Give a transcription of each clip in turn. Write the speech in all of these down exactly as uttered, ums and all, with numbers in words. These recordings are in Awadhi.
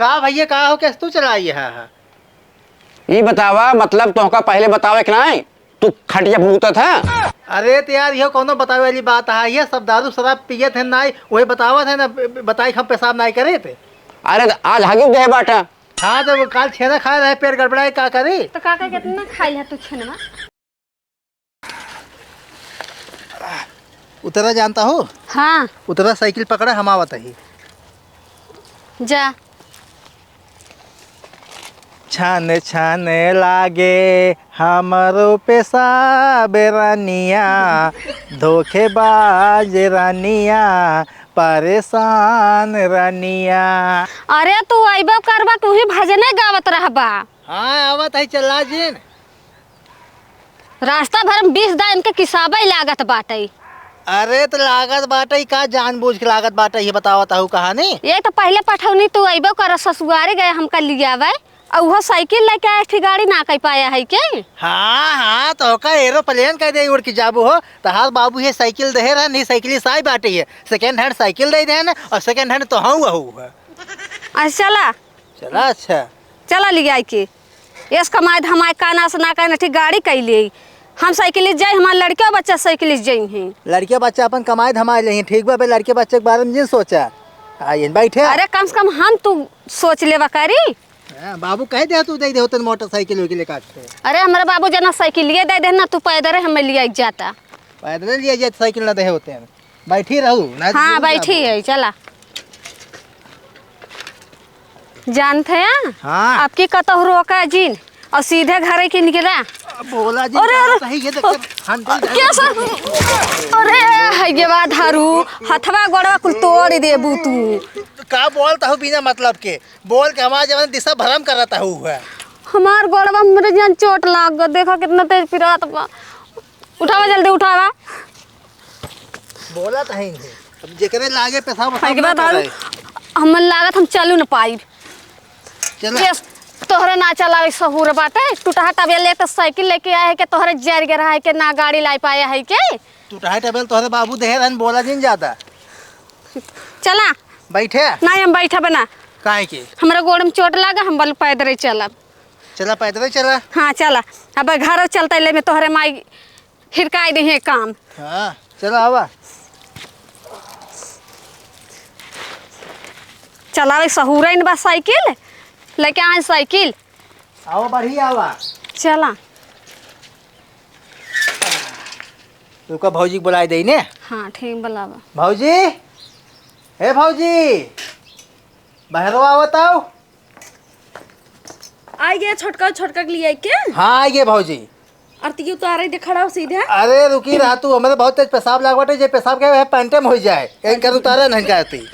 का भइया, का हो, कैसे तू चलाई है? ई बतावा, मतलब, तोहका पहिले बतावे के नाई, तू खटिया पे मूतत है? अरे, तो यार, इहो कौनो बतावे वाली बात है? ये सब दारू शराब पियत है नाई, वही बतावत है ना, ब-, ब-, बताई हम पेशाब नाई करे थे। अरे, तो आज हगिस देहे बाटा। हाँ, तो काल छेना खाए रहे, पेट गड़बड़ाए, का करी? तो काका, कितना खाइल है तू छेनवा? उतरा जानता हो? हाँ। उतरा, साइकिल पकड़ा, हम आवत ही। जा। छाने छाने लागे हमरो पेशाब रनिया, धोखेबाज रनिया, परेशान रनिया। अरे, तू अइबो करबा, तू ही भजने गावत रहबा। हाँ, आवत है, चला जिन। रास्ता भर में बीस दायन के किसाबे लागत बाटइ। अरे, त लागत बाटइ, का जानबूझ के लागत बाटइ, ये बतावत हऊ कहानी? ये तो पहिले पठौनी तू अइबो कर, ससुआरे गए हमका लियावे, अउ उहो साइकिल लेके आए, एक ठी गाड़ी ना कइ पाया है के? हाँ, हाँ, तो का aeroplane कइ दे उड़ के जाबू हो? तहार बाबू ये साइकिल देहे रहन, ये साइकिल साई बाटइ है, second hand साइकिल दे देहन, अउ second hand तो हऊ हऊ है। अच्छा, चला। चला, अच्छा। चला लियाई के। एस कमाए धमाए का नास ना कहने ठीक गाड़ी कइ लेई। हम साइकिल से जाई, हमार लड़के बच्चा साइकिल से जाई हैं। लड़के बच्चा अपन कमाए धमाए लेही, ठीक बा बे, लड़के बच्चे के बारे में जिन सोचा। आइए, बैठे। अरे कम से कम हम तू सोच लेवा करी। हाँ, बाबू कह दे तू दे दे होतन मोटरसाइकिल वइकिल काट के। अरे हमरे बाबू जना साइकिल लिए दे दे ना, तू पैदल हमें लियाई जाता। पैदल लिए जात साइकिल ना दे होतन। बैठी रहू, ना हाँ, दूर बैठी जाबो। है, चला। जानत है, हाँ। आपकी कतहु रोका जिन और सीधे घरे के निकला। बोला जिन, अरे, का अरे, सही, ये देख, ओ, हम तो क्या सर? अरे, है ये बात हरू, हथवा गोड़वा कुल तोड़ देबू तू। का बोलत हऊ बिना मतलब के? बोल के हमार जवन दिशा भरम करत हऊ है। हमार गोड़वा में मेरे जान चोट लाग गो, देखा कितना तेज पिरात बा। उठावा, जल्दी उठावा। बोला त है इनसे। अब जेकरे लागे पेशाब, ओसाब एक ना बात आऊ, करे। हमन लागत हम चलू न पाइब। चला। जे तोहरे ना चलावे सहूर बाटे, टूटहा टबिया ले तो साइकिल लेके आए है के तोहरे जर के रहा है के ना गाड़ी लाई पाए है के। टूटहा टबिया तोहरे बाबू देहे रहन, बोला जिन ज्यादा। चला। बैठे? नहीं, हम बैठब ना। काहे के? हमरा गोड़ में चोट लागा, हम बल पैदल चलब। चला, पैदल चला। हाँ, चला। अब घर चलते ले में तोहरे माई हिरकाई दे है काम। हाँ, चला आवा। चलावे सहूरइन बा साइकिल, लेके आए साइकिल। आवा, बढ़िया आवा। चला। रुका, भौजी के बुलाए दे ने। हाँ, ठीक, बुलावा। भौजी, हे भौजी, बहरो आवत आओ। आइ गए छोटका, छोटका के लिए आइ के? हाँ, आइ गए भौजी। आरती उतारे दे, खड़ा हो सीधे। अरे रुकी रहा तू, हमरे बहुत तेज पेशाब लाग बाटे, जे पेशाब के है पैंटे में हो जाए, एक कर उतारे नहीं कहती।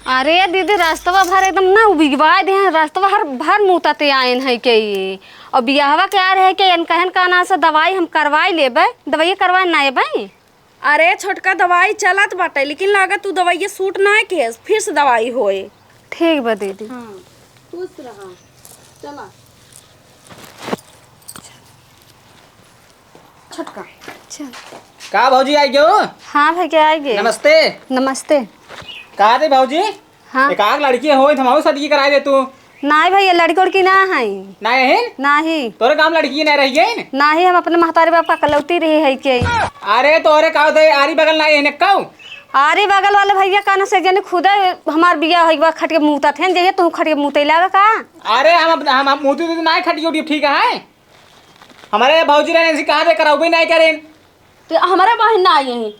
अरे दीदी, रास्तवा भर एकदम ना उबिगवा दे हैं, रास्तवा हर भर मुतते आयन है के ये। और बियाहवा के आ रहे के एन कहन का ना से दवाई हम करवाई लेबे, दवाई करवाए ना एबे। अरे छोटका, दवाई चलत बाटे, लेकिन लागत तू दवाइया सूट ना किहेस, फिर से दवाई होए। ठीक बा दीदी। हाँ, खुश रहा। चला। छोटका। चल। का भौजी आइ गयो? हाँ भैया, आइ गए। नमस्ते। नमस्ते। का रे भौजी? हाँ। एक आग लड़की होई, त हमहू शादी कराई दे तू। नाहीं भैया, लड़की उड़की ना है। नाहीं है? नाहीं। तोरे गाँव लड़की ना रही गई? नाहीं, हम अपने महतारी बाप का कलौती रही है के। अरे तोरे का होते, आरी बगल नाहीं है ने काऊ? आरी बगल वाले भैया कान से जने खुदे हमार बिया होई बा खट के मूतत हैं, जइया तू खट के मूते लागा का? अरे हम अपना, हम, हम मूती तो नाहीं खटियो उटियो ठीक है। हमारे भौजी रहने से कहाँ से कराऊ भी नाहीं करें। तो हमारे बहन ना आई हैं।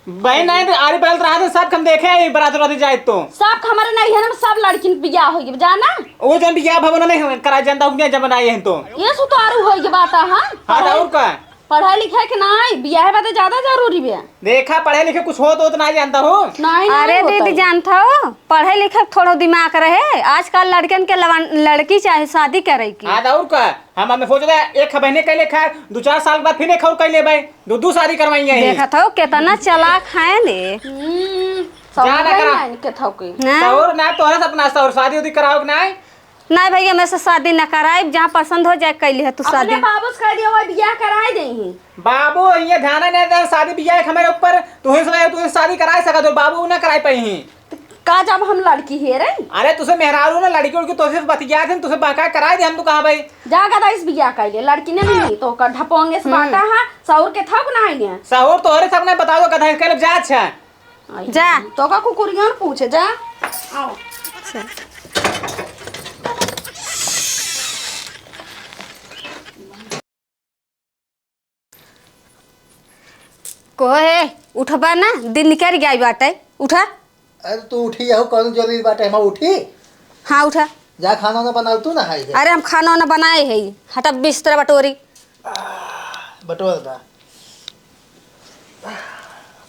बहन नाहीं तो आरी बगल रहा थे, सब हम देखे हैं, बरात उरात जाए तो। सब हमारे नाहीं है ना, सब लड़किन बियाह होई गए, जाना? वो जन बियाह भवन नहीं कराए, जनता उनके जब बनाए हैं तो। ये सुतारू होई गए बात है, हाँ? हाँ, तो और का? पढ़ाई लिखाई के नाहीं, बियाह बात ज्यादा जरूरी बे। देखा, पढ़े लिखे कुछ हो तो उतना ही जानता हो। नाहीं, नाहीं अरे होता दीदी, है। जानता हो, पढ़े लिखे थोड़ो दिमाग रहे, आजकल लड़कन के लवन-, लड़की चाहे शादी करे की। हाँ, तो और का? हम, हमें सोच रहे, एक बहने कैले खा, दो चार साल बाद फिर एक और कैले भाई, दो, दो शादी करवाएंगे ही। देखत हो, कितना चालाक है ने। हम्म, जाना समझ करा। नहीं के थौके। हाँ। सौर ना, तोहरा से अपना सौर शादी उदी कराओ कि नहीं? नहीं भैया, मैं से शादी ना कराई, जहाँ पसंद हो जाए, कैली है तू अपने शादी। बाबू से कह दिया, वही बियाह कराए दे ही। बाबू, ये ध्यान नहीं दे, शादी बियाह के हमारे ऊपर, तू ही से, तू ही शादी कराए सका, तो बाबू ना कराए पाई ही। का जब हम लड़की हेरे? अरे तुसे मेहरारू ना लड़की उड़की तोसे बतियात हैं, तुसे बहका कराई दे हम तो कहा भाई। जा गदा इस बिया कइले, लड़की ने नहीं तो का ढपोंगे से हम्म। बाटा हा, सौर के थक ना है ने। सहूर तोहरे सब नहीं बताओ गधा के लब जा अच्छा। आई, जा। तो का कुकुरियन पूछे जा। आओ। अच्छा। कोहे, उठबा ना, दिन निकल गई बाटे, उठा। अरे तू उठी जाओ, कौन जरूरी बाटे, हम उठी? हाँ, उठा। जा खाना ना बनाओ, तू ना खाई है। अरे हम खाना ना बनाए है, हटा बिस्तर बटोरी। बटोर दा।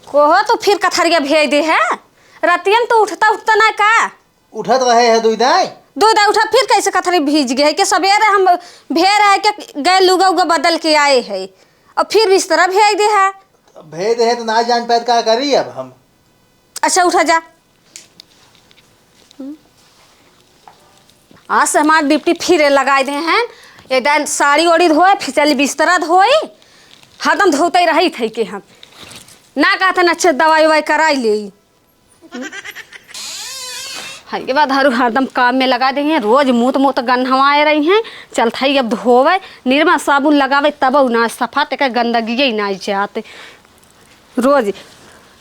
कोहो, तू फिर कथरिया भेज दे है, रतियन तू उठता उठता ना का? उठत रहे है दुई दाई। दुई दाई उठा, फिर कैसे कथरी भीज गए है कि सवेरे हम भेर है कि गए लुगा उगा बदल के आए है और फिर बिस्तरा भेज दे है। भेज दे है तो ना जान पाए तो का करी अब हम। अच्छा उठा जा। आज से हमार ड्यूटी फिर लगाए दे हैं। ये दाई साड़ी ओड़ी धोए, फिर चली बिस्तरा धोई, हरदम धोते रही थे के हम। ना कहते ना अच्छे दवाई उवाई कराई ले। हर के बाद हरू हरदम काम में लगा दे हैं, रोज मूत मूत गन्हवाए रही हैं, चलत है अब धोवे, निरमा साबुन लगावे तब ना सफा तेके गंदगी ही ना जात। रोज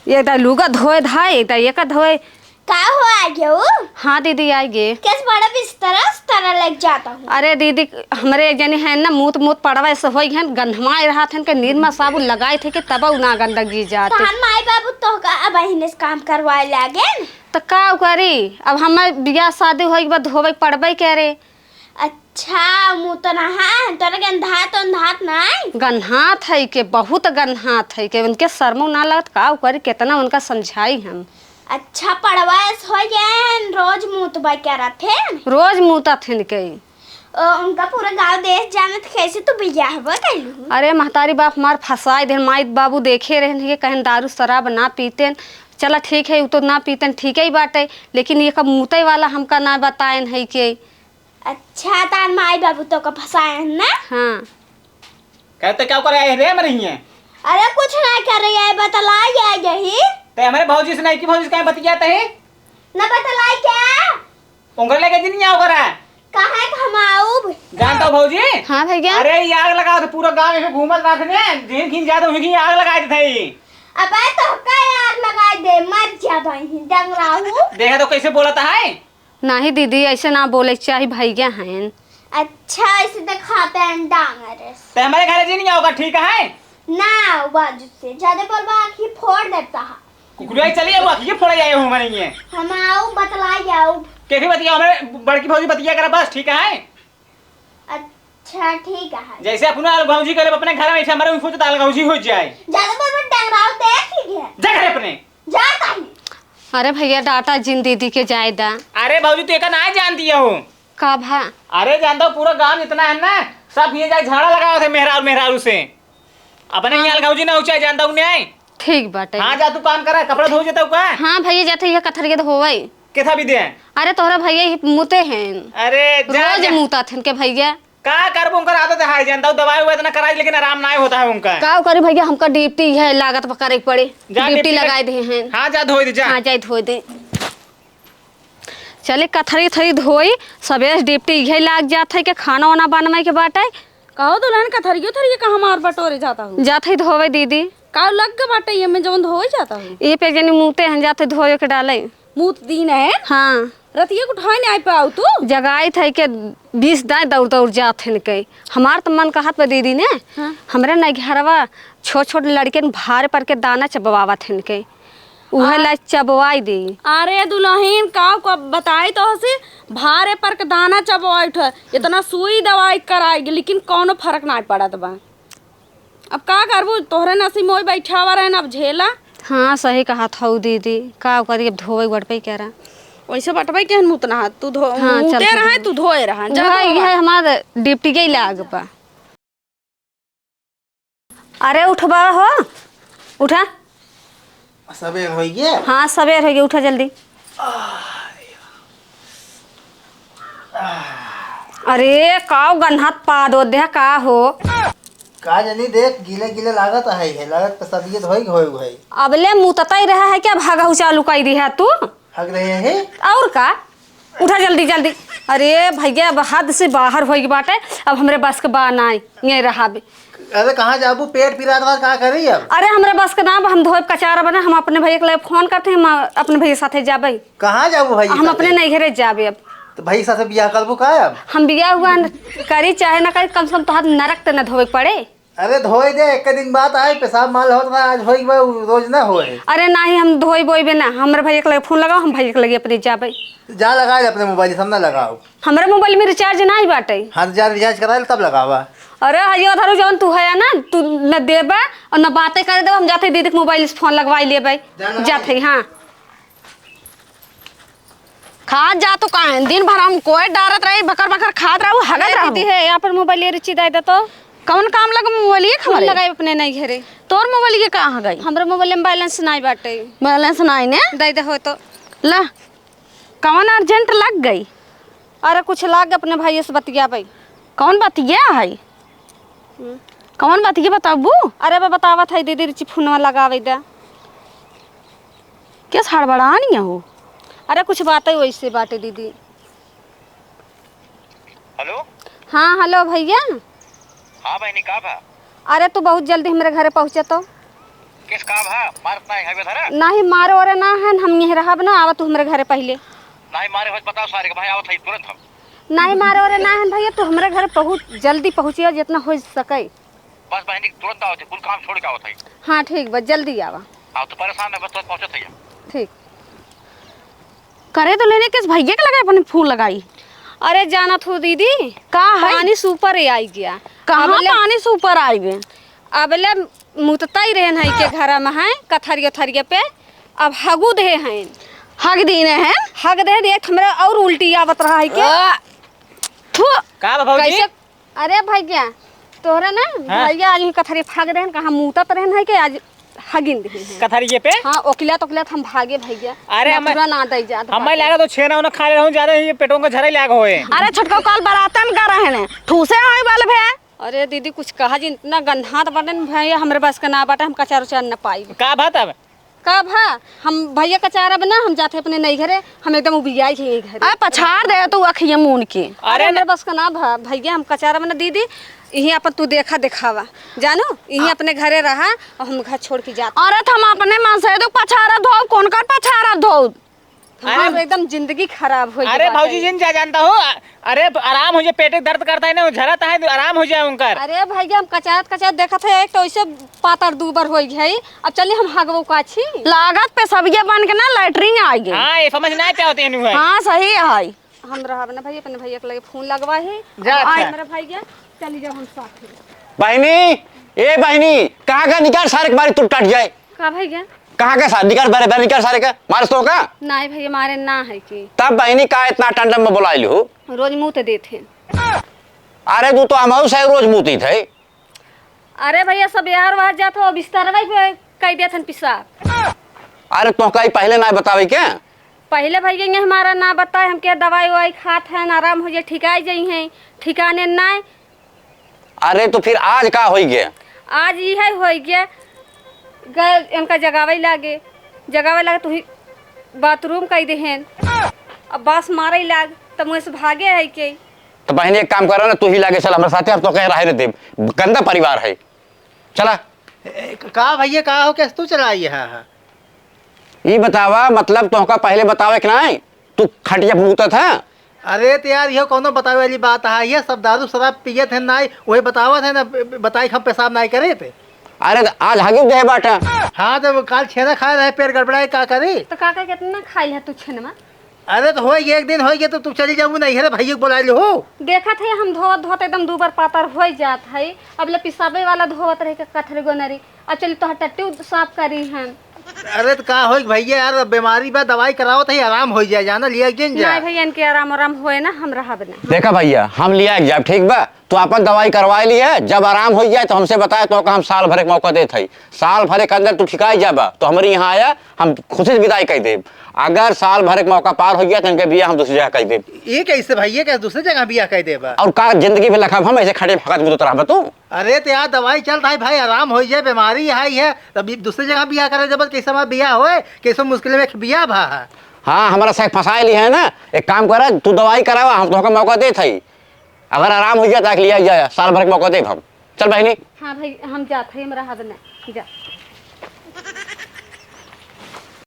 एक दाई लुगा धोए धाए, एक दाई एका धोए। का हो आ गयो? हाँ दीदी आ गए। कैसे बड़ा बिस्तरा उस्तरा लग जाता हूँ। अरे दीदी, हमरे एक जने हैं ना मूत मूत पड़वा ऐसे होई हैं, गन्हवाए रहत हैं के निरमा साबुन लगाए थे कि तब ना गंदगी जात। तहार माई बाबू तो का अब अहिने से काम करवाए लागे न? तो का करी, अब हमार बियाह शादी होई के बाद धोवे के पड़बे करे। अच्छा, मुँह तो नहा है, तोरा गंधात उंधात नाई? गन्हात है के, बहुत गन्हात है के, उनके शर्मो ना लगत, का करी, कितना उनका समझाई हम। अच्छा, पड़वा ऐस हो गए हैं, रोज मूतबा करत हैं। रोज मूतत हैं के। ओ, उनका पूरा गाँव देश जानत, कैसे तू बियाहबा कैलू? अरे महतारी बाप हमार फंसाई देन, माई बाबू देखे रहन के कहन दारू शराब ना पीतेन। चला ठीक है, उ तो ना पीतेन, ठीक ही बाटे, लेकिन ये कब मूते वाला हमका ना बताएन है के। अच्छा, तार माई बाबू तो का फंसाएन ना? हाँ। कहते क्या करे आए रे हमरे हिये? अरे कुछ ना करे आए, बतलाई आए यही। ते हमरे भौजी से नहीं की भौजी से काहे बतियात है? ना बतलाई क्या? उनकर लेके जिन यहाँ ओकरा। काहे के हम आउब? जानता हो भौजी? हाँ भैया। अरे ये आग लगाओ तो पूरा गांव में घूमत रख दे, जिन खिन जाते उन्हीं की आग लगा देते हैं। अबे तो का आग लगा दे, मर जा भाई, डंगराऊ। देखा तो कैसे बोलत है। नहीं दीदी, ऐसे ना बोले के चाही, भैया हैं। अच्छा, ऐसे दिखाते हैं डांगर। ते हमारे घर जिन आओगा, ठीक है? ना, बाजू से ज्यादा बोलबा, आँखी फोड़ देता है। कुकुरिया चली आओ, आँखी फोड़ जाए हो हमारे ये। हम आओ, बतला जाओ। के भी बतिया, हमारे बड़की भौजी बतिया करा बस, ठीक है? अच्छा, ठीक है। जैसे अपना अलग भौजी करे अपने घर में, ऐसे हमारे भी सोचता अलग भौजी हो जाए। ज्यादा बोलबा, डंगराऊ ते ठीक है। जा घर अपने। जाता ही। अरे भैया, डांटा जिन दीदी के जाए दा। अरे भौजी, तू एका ना जानती हो। का भा? अरे जानता हूँ, पूरा गांव जितना है ना, सब ये जाए झाड़ा लगावत है मेहरारू, मेहरारू से। अपने यहाँ अलग भौजी ना हो चाहे जानता हूँ न्याय। ठीक बाटे। हाँ, जा तू काम करा, कपड़ा धो जेता का? हाँ भैया, जाते ये कथरिया धोवई। केथा भी दे? अरे तोहरा भैया ही मुते हैं। अरे जा, रोज जा। मुता थे इनके भैया। का करबो, उनकर आदत है, जानता हूँ, दवाई उवाई इतना कराई, लेकिन आराम नाय होता है उनका। का करी भैया, हमका ड्यूटी है, लागत पर करे के पड़े। जा, ड्यूटी ड्यूटी लग-, लगाए दे हैं। हाँ, जा धोई दे, जा। हाँ, जाई धोई दे। चले, कथरी थरी धोई, सबेरे ड्यूटी इहे लाग जात है कि खाना वाना बनवे के बाटे। कहो दुल्हन, कथरियो थरियो का हमार बटोरे जाता हूँ? जात है धोवे दीदी। का लग के बाटे ये में जौन धोवे जाता हूँ? ये पे जनी मूते हैं, जात है धोए के डाले। मूत दीन है? हाँ। रतिया को उठाए नहीं आए पाऊ तू? जगाई थे के बीस दाएं दौड़ दौड़ जात हैं के। हमार तो मन कहत बा दीदी ने, हाँ। हमरे ना घरवा छोट छोट लड़के न भारे पर के दाना चबवावत हैं के। उहे आ- ला चबवाई दे। अरे दुल्हन, का को बताई तो हसी, भारे पर के दाना चबवाई उठे। इतना सुई दवाई कराई, लेकिन कौनो फर्क ना पड़त बा। अब का करबू, तोहरे नसीब में वही बैठा हुआ रहे ना, अब झेला। हाँ, सही कहत हऊ दीदी, का करी, अब धोवे के बड़ पे करा। वैसे बटबे केहन मुतना हाथ, तू धो-, हाँ, चल मुते ठीक रहे, बा। तू धोए रहा, जा वही धोवा। है हमार ड्यूटी के लाग बा। अरे उठबा हो, उठा। सबेर होइ गया? हाँ, सबेर होइ गया, उठा जल्दी। अरे, काव गन्हात पाद हो दे, का हो? का जानी, देख, गीले गीले लागत है, है, लागत पे सब ये धोई होए हुए। अबले मुततई रहा है क्या? भागहु चालू कई दी है तू? हग रहे हैं। और का? उठा जल्दी, जल्दी। अरे भैया, अब हद से बाहर होई बाटे, अब हमरे बस के बा नाई, यहीं रहाबे। अरे कहाँ जाबू? पेट पिरात बा, का करी अब? अरे हमरे बस के ना, अब हम धोएब कचार बना, हम अपने भैया के लिए फोन करते हैं, हम अपने भैया साथे जाबे। कहाँ जाबू भाई हम साथे? अपने नैहरे जाबे अब। तो भाई साथे बियाह करबू का अब? हम बियाह हुआ न करी चाहे ना करी, कम से कम तोहार नरक त न धोवे के पड़े। अरे धोए दे, एक दिन बात आए, पेशाब माल होत रहा, आज होई बा, उ रोज ना होए। अरे नाही, हम धोई बोई बे ना, हमरे भैया के लगे फोन लगाओ, हम भैया के लगे अपने जाबे। जा लगा ले अपने मोबाइल, सब ना लगाओ। हमरे मोबाइल में रिचार्ज नाही बाटे। हाँ, तो जा रिचार्ज करा ले, तब लगावा। अरे हयो धरू, जौन तू है ना, तू न देबा और न बातें करे देबा, हम जाते दीदी के मोबाइल से फोन लगवाई लेबे। जा लगा ले। जाते, हाँ। खात जा तू काहे? दिन भर हम कोय डारत रही, बकर बकर खात रहू, हगत अरे रहू। दीदी है, यहाँ पर मोबाइल ये रिची दे दे तो। कौन काम लग मोबाइल ये फोन खमरे? लगाई अपने नहीं घरे। तोर मोबाइल ये कहाँ गई? हमरे मोबाइल में बैलेंस नहीं बाटे। बैलेंस नहीं ने? दे दे हो तो। ला, कौन अर्जेंट लग गई? अरे कुछ लाग अपने भाई से बतियाबे। कौन बतिया है? हम्म। कौन बतिया बताबू? अरे बे बतावत है दीदी, रिची फोनवा लगावे दे। क्या हड़बड़ानी हो? अरे कुछ बात है वैसे बाटे दीदी। हेलो। हाँ हेलो भैया। हाँ बहनी, का भा? अरे तू बहुत जल्दी हमरे घरे पहुँचे तो। किस का भा? मारत ना है धरा? नहीं मारे ओरे ना है, हम यहीं रहब ना, आवा तू हमरे घरे पहिले। नहीं मारे होत बताओ सारे के भाई, आवत है तुरंत हम। नहीं मारे ओरे ना है भैया, तू हमरे घरे बहुत जल्दी पहुँचिया जितना हो सके। बस बहनी तुरंत आवत है, कुल काम छोड़ के आवत है। हाँ ठीक बा, जल्दी आवा। हाँ तो परेशान है, बस तुरंत पहुँचत है। ठीक। करे तो लेने किस भैया के लगे अपने फोन लगाई। अरे जानत हो दीदी, का है? पानी से ऊपर ही आई गया। कहाँ अबले पानी से ऊपर आई गए? अबले मुतता ही रहन है के घरा में है, कथरिया थरिया पे, अब हगू दे हैं। हग दीने हैं? हग दे हैं, एक हमरा और उल्टी आवत रहा है के। आ, थू। का बा भौजी? कैसे? अरे भैया, तोहरा ना हाँ? भैया आज ही कथरी फाग रहन, कहाँ मूतत रहन है के आज हगिन दे हैं। कथरिये पे? हाँ, ओकिला तोकिला हम भागे भैया। अरे ना हम, पूरा ना दई जात हमें बाटे। लगा तो छेना उना खा ले रहूं, ज्यादा ही पेटों का झरे लाग होए। अरे छोटको कल बरातन का रहने, ठूसे होए वाले भे। अरे दीदी कुछ कहा जी, इतना गन्हात बाटे न भैया, हमरे बस के ना बाटे, हम कचार उचार न पाई। का बात अब? का भा? हम भैया कचार अब ना, हम जाते अपने नई घरे, हम एकदम उबियाई ही घरे। आ पछाड़ दे तू अखिया मून के। अरे अरे न- हमरे बस का ना भा, भैया हम कचार अब ना दीदी, यही अपन तू देखा देखावा, जानो यही अपने घरे रहा और हम घर छोड़ के जाते। अरे त हम अपने मन से तो पछाड़ा धो, कौन कर पछाड़ा धो? अरे, हमार एकदम जिंदगी खराब हो गई अरे बाटे। भौजी जिन जा जानता हो, अरे आराम हो जाए, पेट दर्द करता है ना, झरत है, आराम हो जाए उनकर। अरे भैया हम कचारत कचारत देखत है, एक तो ऐसे पातर दूबर हो गई, अब चलिए हम हगबो काछी। लागत पे सबिया बन के ना लैट्रिन आ गई। हाँ, ये समझ ना क्या होते हैं। हाँ सही है। हम रहब ना भैया, अपने भैया के लगे फोन लगवा ही। जा, और अच्छा। मेरा भैया चली जाओ हम साथ में। बहनी, ए बहनी, कहाँ का निकाल सारे के बारी तू टट जाए। का भैया? कहाँ के साथ निकाल, बरे बरे निकाल सारे के, मारस तो का? नाहीं भैया, मारे ना है कि। तब बहिनी का इतना टंडम में बोलाइल हो? रोज मुँह ते देत हैं। अरे तू तो हमहू से रोज मुँह तीत है। अरे भैया, सब यार वार जात हो, बिस्तरवा पे कई देत हन पेशाब। अरे तो कहीं पहले ना बतावे के? पहले भैया ये हमारा ना बताए, हम के दवाई ववाई खात हैं, आराम हो जाए, ठिकाई जाई हैं, ठिकाने ना। अरे तो फिर आज का होई गया? आज इहे होई गया, गए इनका जगावे लागे, जगावे लागे तो ही बाथरूम कई देहेन। अब बास मारे लाग, तब मुँह से भागे है के। तो बहन एक काम करो ना, तू ही लागे चल हमारे साथे, अब तो कहीं रहे न देब, गंदा परिवार है, चला। ए, का भैया, का हो, कैसे तू चला आई है? ई बतावा, मतलब तोहका पहले बतावे के नाई, तू खटिया पे मूतत है? अरे तो यार, यह कौनो बतावे वाली बात है? ये सब दारू शराब पियत है नाई, वही बतावत है ना, ब-, ब-, बताई हम पेशाब नाई करे थे। अरे तो आज हगी देह बाटा। हाँ, तो काल छेना खाए रहे, पेट गड़बड़ाए, का करी? तो काका कितना खाइल है तू छेनमा? अरे तो होई गया, एक दिन होई गया तो तू चली जाबू नहीं, अरे भैया को बुला लो हो। देखत है हम धोत धोत एकदम दूबर पातर होई जात है, अब ले पिसाबे वाला धोवत रहे के कथरी गोनरी। अब चली तोहर टट्टी साफ करी हम। अरे तो का होई भैया यार, अब बीमारी बा, दवाई करावत है, आराम होई जाए, जाना लिया के जा। नहीं भैया, इनके आराम आराम होए ना, हम रहब ना। देखा भैया, हम लिया के जाब, ठीक बा, तू अपन दवाई करवा ली है, जब आराम होई जाए तो हमसे बताए, तो का हम साल भर एक मौका देत है, साल भर के अंदर तू ठिकाई जाबा तो हमारे यहाँ आया, हम खुशी से विदाई कर देब। अगर साल भर एक मौका पार हो गया तो इनके बिया हम दूसरी जगह कर देब। ये कैसे भैया, कैसे दूसरी जगह बिया कर देबा? और का जिंदगी भर लखा हम ऐसे खटे फकत मुदत रहबा तू? अरे तो यार दवाई चल रहा है भाई, आराम हो जाए, बीमारी है, है, तब ये दूसरी जगह बिया करे जब कैसे हमारा बिया होए, कैसे मुश्किल में एक बिया भा है। हाँ, हमरा से फंसाए ली है ना। एक काम करा, तू दवाई करावा, हम तोहका मौका देत हई। अगर आराम हो जाए, तो लिया जाए, साल भर के मौका देब हम। चल बहिनी। हाँ भाई, हम जात हई, हमरा हद न जा।